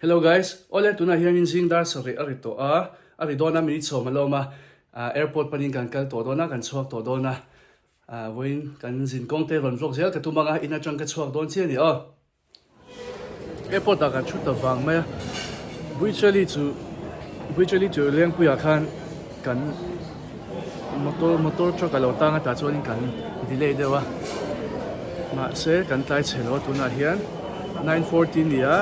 Hello guys, awle tunah hianin zing dar sarih a ri tawh a, a ri dawn a minute sawm a la awm a, airport panin kan kal tawh dawn a, kan chhuak tawh dawn a, vawiin kan zin kawng te rawn vlog zel ka tum ang a, in atang ka chhuak dawn chiah a ni aw. Airport ah kan thu ta vang mai a, Buichali chu Buichali chu Lengpuiah khan kan motor motor truck a lo tang a tah chuanin kan delay deuh a mahse kan tlai chhe lo a tunah hian 9:40 ni a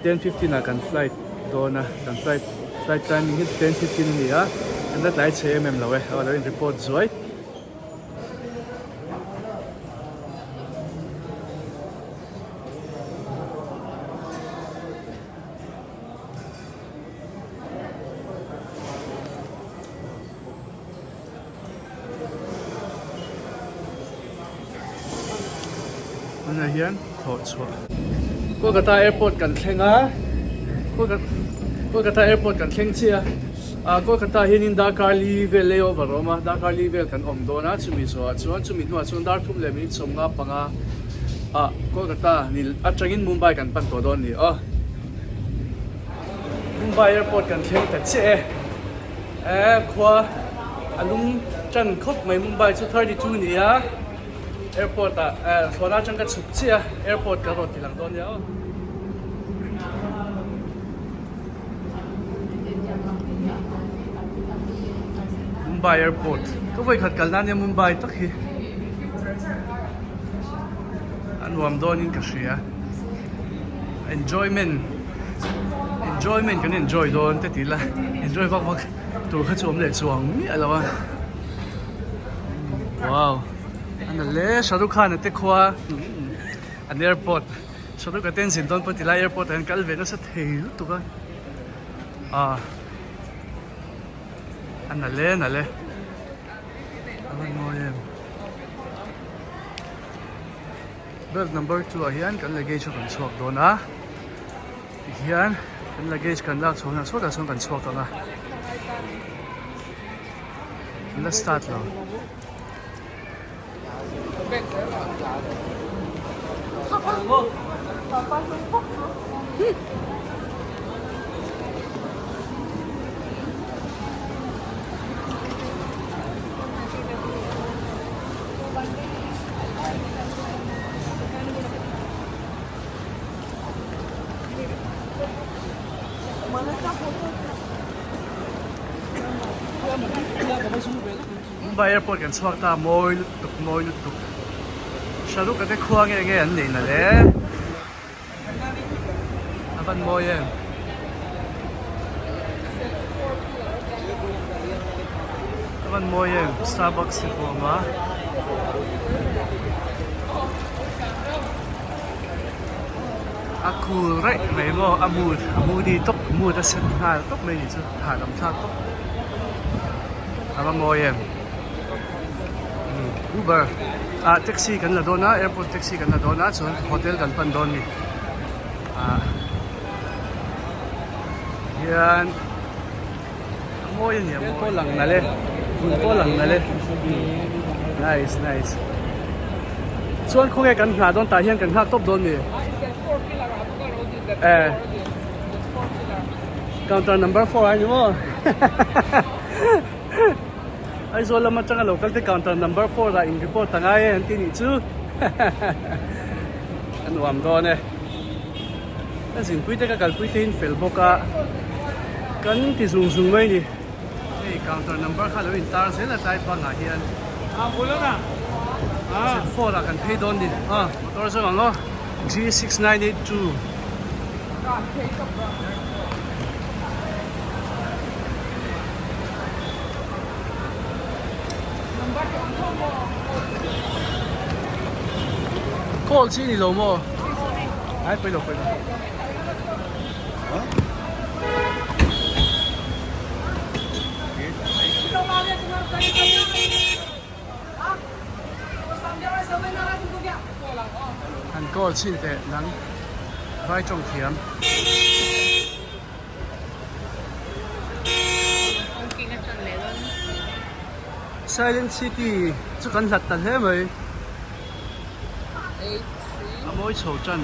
10:15 ah kan flight dawn a kan flight flight timing hi 10:15 a ni a kan la tlai chhe em em lo e a lo in report zuai. Tunah hian thawh chhuah Kolkata airport kan thleng a Kolkata airport kan thleng chiah a ah Kolkata ah hianin darkar li vel layover a awm a darkar li vel kan awm dawn a chumi zawhah chuan chumi hnuah chuan dar thum leh minute 55 ah Kolkata ni atangin Mumbai kan pan tawh dawn a ni aw. Mumbai airport kan thleng ta chiah e eh khua a lung tan khawp mai Mumbai chu 32 ni a airport ah eh thlawhna atang ka chhuk chiah a airport ka rawn ti lang dawn nia aw. Mumbai airport ka vawikhat kalna ania Mumbai tak hi a nuam dawnin ka hria enjoyment enjoyment kan enjoy dawn te tih la enjoy vak vak tur kha chu awm leh chuang miah lo a wow a na hle Shahrukh Khan a te khua an airport Shahrukh a te an zin dawn pawh tilai airport ah hian kal ve nasa thei lutuk a ah a na hle a na hle a va mawi em. Belt number 2 ah hian kan luggage a kan chhuak dawn a tihian kan luggage kan lak chhuah hunah sawtah sawn kan chhuak ang a an la start lo. Mumbai airport kan chhuak ta mawi lutuk mawi lutuk Shahrukh a te khua nge nge an neih na le a van mawi em. A van mawi em Starbucks te pawh a awm a. A cool raih mai maw a mood a moody tawp mood a set nghal tawp mai ni chu hahdam thlak tawp a va mawi em Uber ah taxi kan la dawn a airport taxi kan la dawn a chuan hotel kan pan dawn a ni ah hian a mawi a ni a mawi pawh lang nalh e vun pawh lang nalh e nice nice chuan khawnge kan nghah dawn tah hian kan nghak tawp dawn a ni eh counter number 4 a ni maw. Aizawl lam atanga lo kal te counter number 4 ah in report a ngai e an ti nih chu a nuam dawn e ka zinpui te ka kalpui te in fel bawk a kan ti zung zung mai ni hei counter number kha lo in tar zel a tlai bangah hian Z4 ah kan phei dawn ni a motor zawng ang aw G6982 Call chi ni lo maw? Ai pawilo pawilo. Han call chin teh nang vai tawng thiam. Silent City chu kan hlat ta hle mai. A mawi chho tan.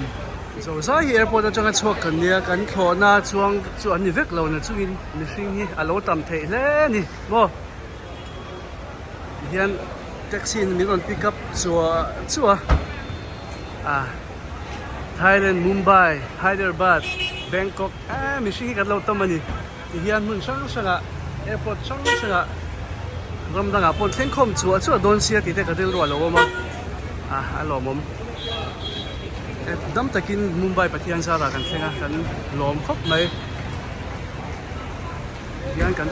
Zo zai hi airport atanga chhuak kan nia kan thlawhna chuang chu an ni vek lo na chungin mihring hi a lo tam theih hle a ni maw tihian taxi in min rawn pick up chuah chuah a ah Thailand Mumbai Hyderabad Bangkok eee mihring hi kan lo tam a ni tihian hmun hrang hrangah airport hrang hrangah ram dangah pawh thleng khawm chuah chuah dawn sia tih te ka rilru a lo awm a ah a lawmawm dam takin Mumbai Pathian zarah kan thleng a kan lawm khawp mai tihian kan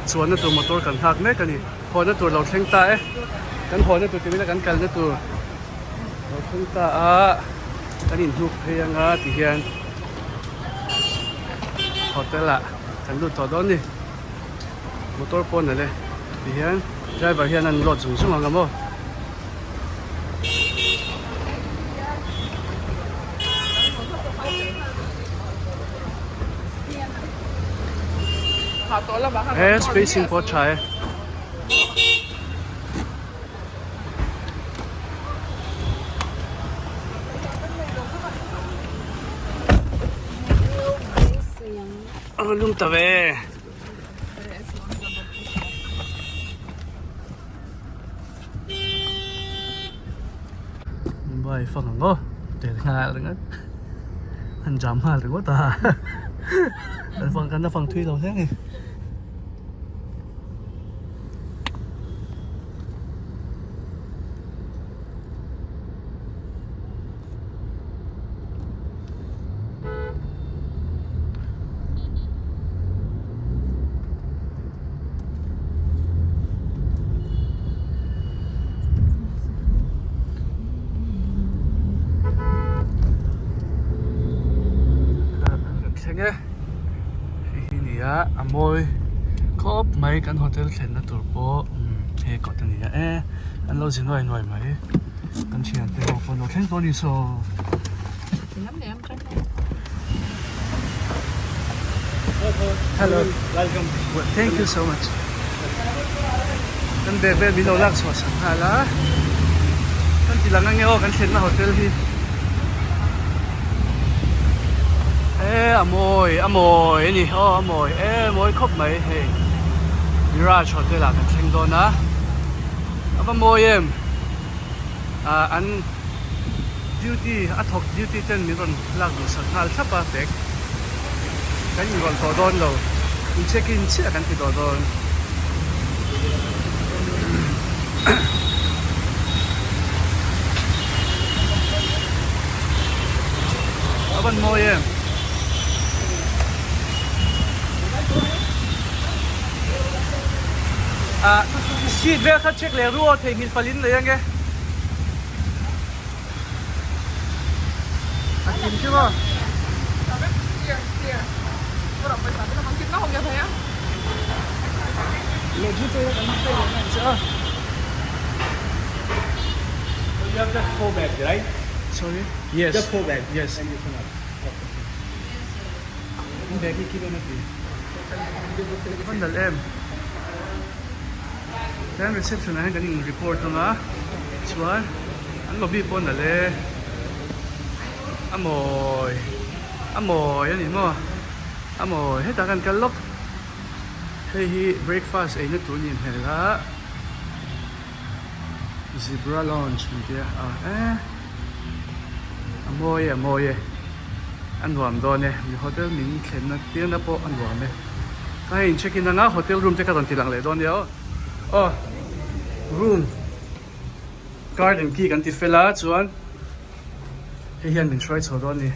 chuanna tur motor kan nghak mek a ni hawnna tur lo thleng ta e kan hawnna tur tumina kan kalna tur lo thleng ta a kan inhnuk phei anga tihian hotel ah kan lut tawh dawn a ni motor pawn ale tihian driver hian an load zung zung ang a maw. He spacing pawh a tha e. A lum ta ve. Mumbai fang ang aw tel nghal ringawt an jam nghal ringawt a kan fang kan la fang thui lo hle a ni. Thleng e hei hi nia a mawi khawp mai kan hotel thlenna tur pawh he kawt a ni a e an lo zi nuai nuai mai kan thiante ho pawh an lo thleng tawh a ni saw. Hello welcome thank you so much kan bag vel min lo lak chhuah sak nghal a kan ti lang ange aw kan thlenna hotel hi e a mawi a mawi a ni aw a mawi e mawi khawp mai hei Mirage hotel ah kan thleng dawn a a va mawi em ah an Duty a thawk duty ten min rawn lak duh sak nghal thlap a bag kan inrawlh tawh dawn lo in check in chiah kan ti tawh dawn. A van mawi em. Ah seat vel kha check leh rual theihnghilh palh in nei ange. A kim chu maw? You have just four bags, right? Sorry? Yes. Just four bags. Yes. Thank you so much. In bag hi keep em ati. Van dal em. Tian reception ah hian kan in report ang a chuan an lobby pawh a nalh e a mawi a mawi a ni maw a mawi hetah kan kal lawk hei hi breakfast ei na tur a nih hmel a zebra lounge an tia a e a mawi e a mawi e a nuam dawn e mi hotel min thlenna tirna pawh a nuam e. A in check in anga hotel room te ka rawn ti lang leh dawn nia aw. Aw room garden key kan ti fel a chuan hei hian min hruai chho dawn a ni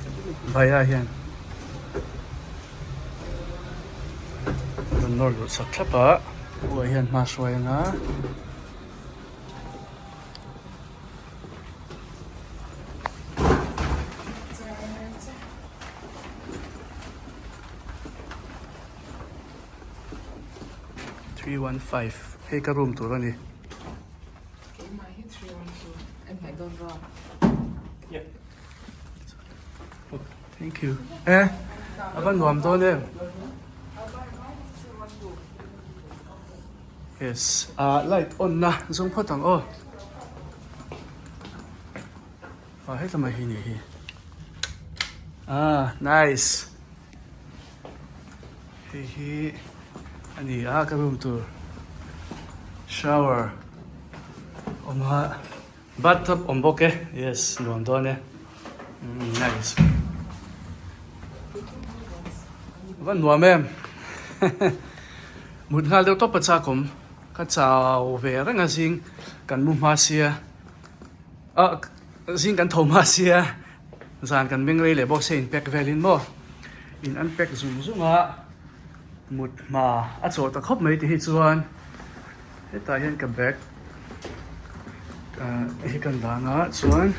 bhaiya hian rawn nawr luh chak thlap a buai hian hma hruai anga. 315 hei ka room tur a ni. Thank you. Eh, a va nuam dawn em? Yes, ah light on na zawng phawt ang aw. Ah heta mai hi ni hi. Ah nice hei hi a ni a ka room tur shower awm a bathtub awm bawk e yes nuam dawn e nice va nuam em mut nghal deuh tawp a chak awm ka chau ve reng a zing kan mu hma sia ah zing kan tho hma sia. Zan kan meng rei leh bawk se in pack velin maw in an pack zung zung a mut hma a chawh ta khawp mai ti hi chuan hetah hian ka bag ah hi kan dang a chuan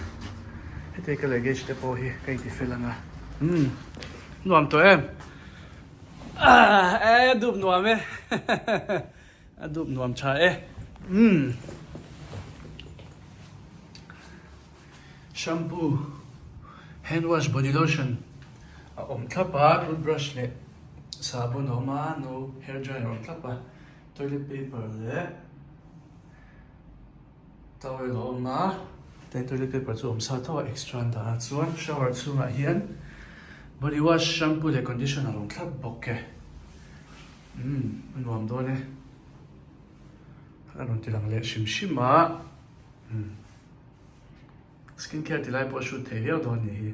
heti ka luggage te pawh hi ka inti fel ang a umm nuam tawh em ah e dup nuam e a dup nuam tha e umm. Shampoo, hand wash, body lotion a awm thlap a, toothbrush leh sabun a awm a, no hair dryer a awm thlap a, toilet paper leh towel a awm a, tin toilet paper chu a awm sa tho a extra an dah a, chuan shower chhungah hian body wash, shampoo leh conditioner a awm thlap bawk e, umm a nuam dawn e, a rawn ti lang leh hrim hrim a, umm. Skin care ti lai pawh a shoot thei viau dawn ni hi.